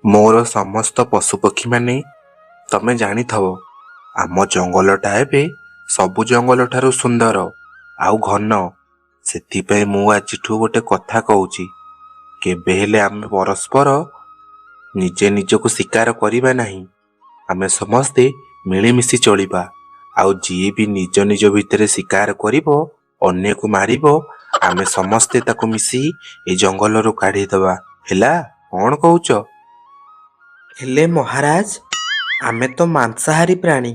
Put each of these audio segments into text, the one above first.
ମୋର ସମସ୍ତ ପଶୁପକ୍ଷୀମାନେ, ତମେ ଜାଣିଥବ ଆମ ଜଙ୍ଗଲଟା ଏବେ ସବୁ ଜଙ୍ଗଲ ଠାରୁ ସୁନ୍ଦର ଆଉ ଘନ। ସେଥିପାଇଁ ମୁଁ ଆଜିଠୁ ଗୋଟେ କଥା କହୁଛି, କେବେ ହେଲେ ଆମେ ପରସ୍ପର ନିଜେ ନିଜକୁ ଶିକାର କରିବା ନାହିଁ। ଆମେ ସମସ୍ତେ ମିଳିମିଶି ଚଳିବା। ଆଉ ଯିଏ ବି ନିଜ ନିଜ ଭିତରେ ଶିକାର କରିବ, ଅନ୍ୟକୁ ମାରିବ, ଆମେ ସମସ୍ତେ ତାକୁ ମିଶି ଏ ଜଙ୍ଗଲରୁ କାଢ଼ିଦେବା। ହେଲା, କଣ କହୁଛ? ହେଲେ ମହାରାଜ, ଆମେ ତ ମାଂସାହାରୀ ପ୍ରାଣୀ।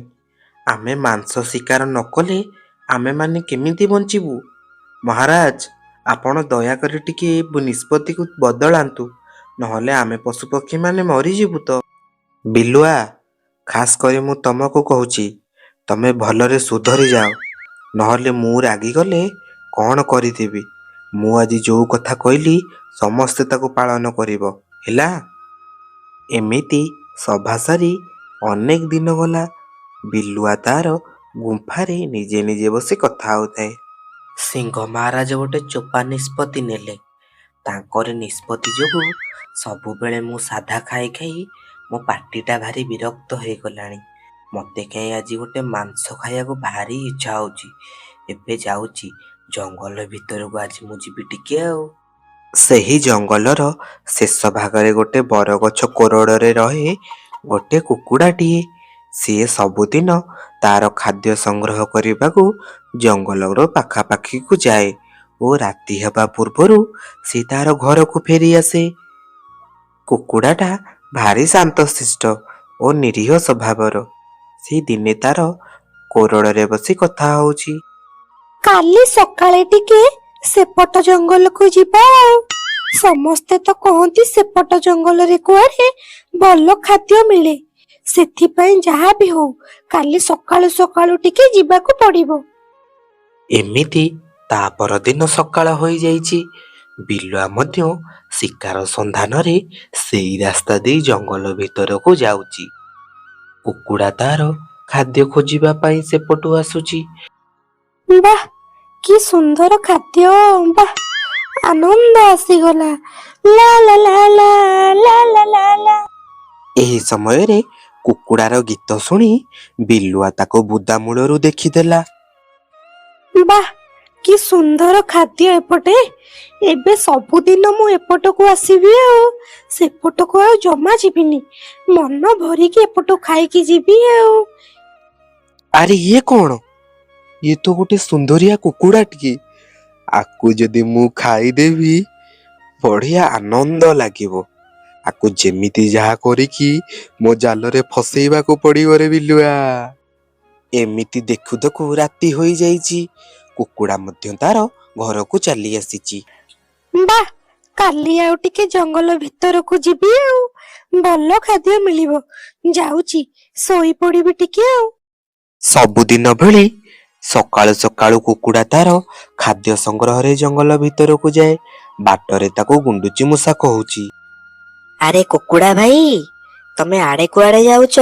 ଆମେ ମାଂସ ଶିକାର ନ କଲେ ଆମେମାନେ କେମିତି ବଞ୍ଚିବୁ? ମହାରାଜ, ଆପଣ ଦୟାକରି ଟିକେ ଏ ନିଷ୍ପତ୍ତିକୁ ବଦଳାନ୍ତୁ, ନହେଲେ ଆମେ ପଶୁପକ୍ଷୀମାନେ ମରିଯିବୁ ତ। ବିଲୁଆ, ଖାସ୍ କରି ମୁଁ ତମକୁ କହୁଛି, ତମେ ଭଲରେ ସୁଧରି ଯାଅ, ନହେଲେ ମୁଁ ରାଗିଗଲେ କଣ କରିଦେବି। ମୁଁ ଆଜି ଯୋଉ କଥା କହିଲି ସମସ୍ତେ ତାକୁ ପାଳନ କରିବ, ହେଲା? ଏମିତି ସଭା ସାରି ଅନେକ ଦିନ ଗଲା। ବିଲୁଆ ତାର ଗୁମ୍ଫାରେ ନିଜେ ନିଜେ ବସି କଥା ହଉଥାଏ। ସିଂହ ମହାରାଜ ଗୋଟେ ଚୋପା ନିଷ୍ପତ୍ତି ନେଲେ। ତାଙ୍କରି ନିଷ୍ପତ୍ତି ଯୋଗୁଁ ସବୁବେଳେ ମୁଁ ସାଧା ଖାଇ ଖାଇ ମୋ ପାଟିଟା ଭାରି ବିରକ୍ତ ହେଇଗଲାଣି। ମତେ କାହିଁ ଆଜି ଗୋଟେ ମାଂସ ଖାଇବାକୁ ଭାରି ଇଚ୍ଛା ହଉଛି। ଏବେ ଯାଉଛି ଜଙ୍ଗଲ ଭିତରକୁ, ଆଜି ମୁଁ ଯିବି ଟିକେ ଆଉ। ସେହି ଜଙ୍ଗଲର ଶେଷ ଭାଗରେ ଗୋଟେ ବରଗଛ କୋରଡ଼ରେ ରହେ ଗୋଟେ କୁକୁଡ଼ାଟିଏ। ସିଏ ସବୁଦିନ ତାର ଖାଦ୍ୟ ସଂଗ୍ରହ କରିବାକୁ ଜଙ୍ଗଲର ପାଖାପାଖିକୁ ଯାଏ ଓ ରାତି ହେବା ପୂର୍ବରୁ ସେ ତାର ଘରକୁ ଫେରିଆସେ। କୁକୁଡ଼ାଟା ଭାରି ଶାନ୍ତଶିଷ୍ଟ ଓ ନିରୀହ ସ୍ୱଭାବର। ସେ ଦିନେ ତାର କୋରଡ଼ରେ ବସି କଥା ହଉଛି। କାଲି ସକାଳେ ଟିକେ ସେପଟ ଜଙ୍ଗଲକୁ ଯିବା ଆଉ। ସମସ୍ତେ ତ କହନ୍ତି ସେପଟ ଜଙ୍ଗଲରେ କୁଆଡେ ଭଲ ଖାଦ୍ୟ ମିଳେ। ସେଥିପାଇଁ ଯାହା ବି ହଉ କାଲି ସକାଳୁ ସକାଳୁ ଟିକେ ଯିବାକୁ ପଡିବ। ଏମିତି ତା ପରଦିନ ସକାଳ ହୋଇଯାଇଛି। ବିଲୁଆ ମଧ୍ୟ ଶିକାର ସନ୍ଧାନରେ ସେଇ ରାସ୍ତା ଦେଇ ଜଙ୍ଗଲ ଭିତରକୁ ଯାଉଛି। କୁକୁଡ଼ା ତାର ଖାଦ୍ୟ ଖୋଜିବା ପାଇଁ ସେପଟୁ ଆସୁଛି। ବାଃ, କି ସୁନ୍ଦର ଖାଦ୍ୟ! ବାଃ, ଆନନ୍ଦ ଆସିଗଲା। ଲା ଲା ଲା ଲା ଲା ଲା ଲା ଲା। ଏହି ସମୟରେ କୁକୁଡ଼ାର ଗୀତ ଶୁଣି ବିଲୁଆ ତାକୁ ବୁଦା ମୂଳରୁ ଦେଖିଦେଲା। ବାଃ, କି ସୁନ୍ଦର ଖାଦ୍ୟ ଏପଟେ! ଏବେ ସବୁଦିନ ମୁଁ ଏପଟକୁ ଆସିବି ଆଉ ସେପଟକୁ ଆଉ ଜମା ଯିବିନି। ମନ ଭରିକି ଏପଟୁ ଖାଇକି ଯିବି ଆଉ। ଆରେ, ଇଏ କଣ? ଇଏ ତ ଗୋଟେ ସୁନ୍ଦରିଆ କୁକୁଡ଼ାଟିଏ। ଆକୁ ଯଦି ମୁଁ ଖାଇଦେବି, ବଢିଆ ଆନନ୍ଦ ଲାଗିବ। ଆକୁ ଯେମିତି ଯାହା କରିକି ମୋ ଜାଲରେ ଫସେଇବାକୁ ପଡିବ ରେ ବିଲୁଆ। ଏମିତି ଦେଖୁ ଦେଖୁ ରାତି ହୋଇଯାଇଛି। କୁକୁଡ଼ା ମଧ୍ୟ ତାର ଘରକୁ ଚାଲି ଆସିଛି। ବାଃ, କାଲି ଆଉ ଟିକେ ଜଙ୍ଗଲ ଭିତରକୁ ଯିବି ଆଉ ଭଲ ଖାଦ୍ୟ ମିଳିବ। ଯାଉଛି ଶୋଇପଡିବି ଟିକେ ଆଉ। ସବୁଦିନ ଭଳି ସକାଳୁ ସକାଳୁ କୁକୁଡ଼ା ତାର ଖାଦ୍ୟ ସଂଗ୍ରହରେ ଜଙ୍ଗଲ ଭିତରକୁ ଯାଏ। ବାଟରେ ତାକୁ ଗୁଣ୍ଡୁଚି ମୂଷା କହୁଛି, ଆରେ କୁକୁଡ଼ା ଭାଇ, ତମେ ଆଡେ କୁଆଡେ ଯାଉଛ?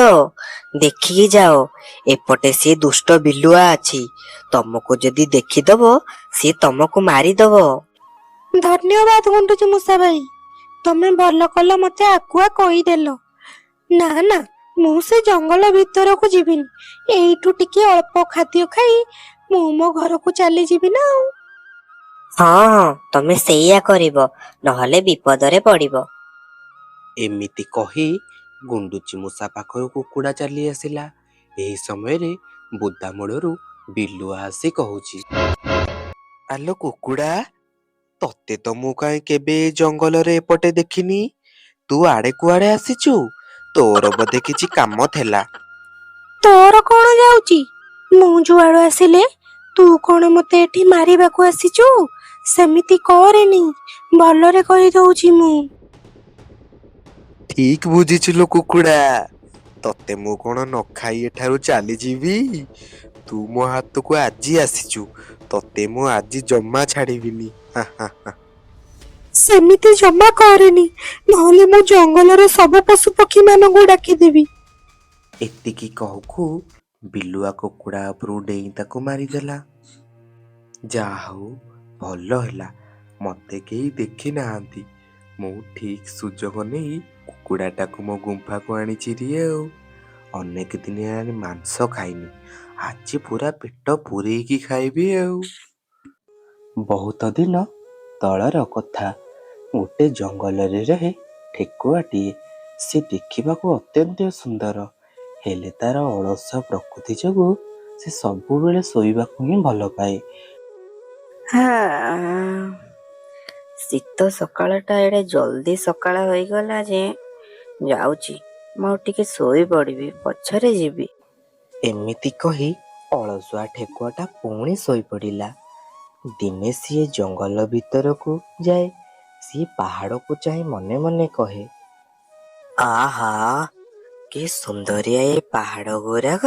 ଦେଖିକି ଯାଅ, ଏପଟେ ସିଏ ଦୁଷ୍ଟ ବିଲୁଆ ଅଛି। ତମକୁ ଯଦି ଦେଖିଦବ, ସିଏ ତମକୁ ମାରିଦବ। ଧନ୍ୟବାଦ ଗୁଣ୍ଡୁଚି ମୂଷା ଭାଇ, ତମେ ଭଲ କଲ ମତେ ଆଗୁଆ କହିଦେଲ। ନା ନା, ମୁଁ ସେ ଜଙ୍ଗଲ ଭିତରକୁ ଯିବିନି। ଏଇଠୁ ଟିକେ ଅଳ୍ପ ଖାଦ୍ୟ ଖାଇ ମୁଁ ମୋ ଘରକୁ ଚାଲିଯିବି ନା ଆଉ। ହଁ ହଁ, ତମେ ସେଇଆ କରିବ, ନହେଲେ ବିପଦରେ ପଡିବ। ଏମିତି କହି ଗୁଣ୍ଡୁଚି ମୂଷା ପାଖରୁ କୁକୁଡ଼ା ଚାଲି ଆସିଲା। ଏହି ସମୟରେ ବୁଦା ମୂଳରୁ ବିଲୁଆ ଆସି କହୁଛି, ଆଲୋ କୁକୁଡ଼ା, ତତେ ତ ମୁଁ କାହିଁ କେବେ ଏ ଜଙ୍ଗଲରେ ଏପଟେ ଦେଖିନି। ତୁ ଆଡେ କୁଆଡେ ଆସିଛୁ? ତୋର ବୋଧେ କିଛି କାମ ଥିଲା। ତୋର କଣ ଯାଉଛି ମୁଁ ଯୁଆଡୁ ଆସିଲେ? ତୁ କଣ ମତେ ଏଠି ମାରିବାକୁ ଆସିଛୁ? ସେମିତି କରେନି, ଭଲରେ କହିଦଉଛି ମୁଁ। ଠିକ ବୁଝିଛୁ ଲୋ କୁକୁଡ଼ା। ତତେ ମୁଁ କଣ ନ ଖାଇ ଏଠାରୁ ଚାଲିଯିବି? ତୁ ମୋ ହାତକୁ ଆଜି ଆସିଛୁ, ତତେ ମୁଁ ଆଜି ଜମା ଛାଡ଼ିବିନି। ହା ହା ହା। ସେମିତି ଜମା କରେନି, ନହେଲେ ମୁଁ ଜଙ୍ଗଲର ସବୁ ପଶୁ ପକ୍ଷୀ ମାନଙ୍କୁ ଡାକିଦେବି। ଏତିକି କହୁ କହୁ ବିଲୁଆ କୁକୁଡ଼ା ଉପରୁ ଡେଇଁ ତାକୁ ମାରିଦେଲା। ଯାହା ହଉ, ଭଲ ହେଲା, ମତେ କେହି ଦେଖି ନାହାନ୍ତି। ମୁଁ ଠିକ ସୁଯୋଗ ନେଇ କୁକୁଡ଼ା କୁକୁଡ଼ାଟାକୁ ମୋ ଗୁମ୍ଫାକୁ ଆଣିଛି ରି ଆଉ। ଅନେକ ଦିନ ହେଲାଣି ମାଂସ ଖାଇନି, ଆଜି ପୁରା ପେଟ ପୂରେଇକି ଖାଇବି ଆଉ। ବହୁତ ଦିନ ତଳର କଥା। ଗୋଟେ ଜଙ୍ଗଲରେ ରହେ ଠେକୁଆଟିଏ। ସେ ଦେଖିବାକୁ ଅତ୍ୟନ୍ତ ସୁନ୍ଦର, ହେଲେ ତାର ଅଳସୁଆ ପ୍ରକୃତି ଯୋଗୁଁ ସେ ସବୁବେଳେ ଶୋଇବାକୁ ହିଁ ଭଲ ପାଏ। ହଁ, ଶୀତ ସକାଳଟା ଏଡ଼େ ଜଲ୍ଦି ସକାଳ ହୋଇଗଲା ଯେ, ଯାଉଛି ମୁଁ ଆଉ ଟିକେ ଶୋଇପଡ଼ିବି, ପଛରେ ଯିବି। ଏମିତି କହି ଅଳସୁଆ ଠେକୁଆଟା ପୁଣି ଶୋଇପଡ଼ିଲା। ଦିନେ ସିଏ ଜଙ୍ଗଲ ଭିତରକୁ ଯାଏ। ସିଏ ପାହାଡ଼କୁ ଚାହିଁ ମନେ ମନେ କହେ, ଆହା, କି ସୁନ୍ଦରିଆ ଏ ପାହାଡ଼ ଗୁରାକ!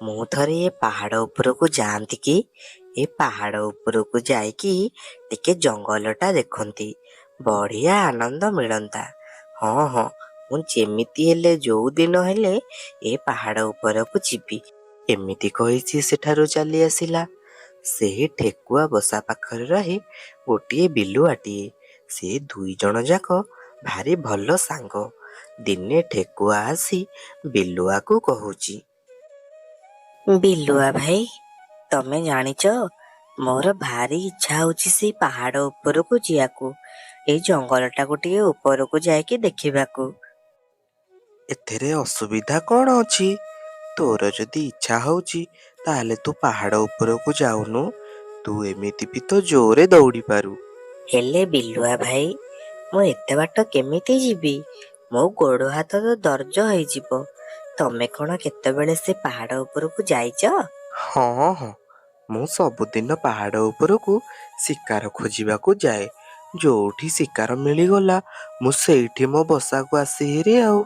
ମୁଁ ଥରେ ଏ ପାହାଡ଼ ଉପରକୁ ଯାଆନ୍ତି କି, ଏ ପାହାଡ଼ ଉପରକୁ ଯାଇକି ଟିକେ ଜଙ୍ଗଲଟା ଦେଖନ୍ତି, ବଢ଼ିଆ ଆନନ୍ଦ ମିଳନ୍ତା। ହଁ ହଁ, ମୁଁ ଯେମିତି ହେଲେ ଯୋଉ ଦିନ ହେଲେ ଏ ପାହାଡ଼ ଉପରକୁ ଯିବି। ଏମିତି କହି ସିଏ ସେଠାରୁ ଚାଲି ଆସିଲା। ସେହି ଠେକୁଆ ବସା ପାଖରେ ରହେ ଗୋଟିଏ ବିଲୁଆଟିଏ। ସେ ଦୁଇଜଣ ଯାକ ଭାରି ଭଲ ସାଙ୍ଗ। ଦିନେ ଠେକୁଆ ଆସି ବିଲୁଆକୁ କହୁଛି, ବିଲୁଆ ଭାଇ, ତମେ ଜାଣିଛ, ମୋର ଭାରି ଇଚ୍ଛା ହଉଛି ସେଇ ପାହାଡ଼ ଉପରକୁ ଯିବାକୁ, ଏଇ ଜଙ୍ଗଲଟାକୁ ଟିକେ ଉପରକୁ ଯାଇକି ଦେଖିବାକୁ। ଏଥିରେ ଅସୁବିଧା କ'ଣ ଅଛି? ତୋର ଯଦି ଇଚ୍ଛା ହଉଛି ତାହେଲେ ତୁ ପାହାଡ଼ ଉପରକୁ ଯାଉନୁ। ତୁ ଏମିତି ବି ତ ଜୋରେ ଦୌଡ଼ି ପାରୁ। ହେଲେ ବିଲୁଆ ଭାଇ, ମୁଁ ଏତେ ବାଟ କେମିତି ଯିବି? ମୋ ଗୋଡ଼ ହାତ ତ ଦରଜ ହେଇଯିବ। ତମେ କ'ଣ କେତେବେଳେ ସେ ପାହାଡ଼ ଉପରକୁ ଯାଇଛ? ହଁ ହଁ, ମୁଁ ସବୁଦିନ ପାହାଡ଼ ଉପରକୁ ଶିକାର ଖୋଜିବାକୁ ଯାଏ। ଯୋଉଠି ଶିକାର ମିଳିଗଲା, ମୁଁ ସେଇଠି ମୋ ବସାକୁ ଆସେ ହେରି ଆଉ।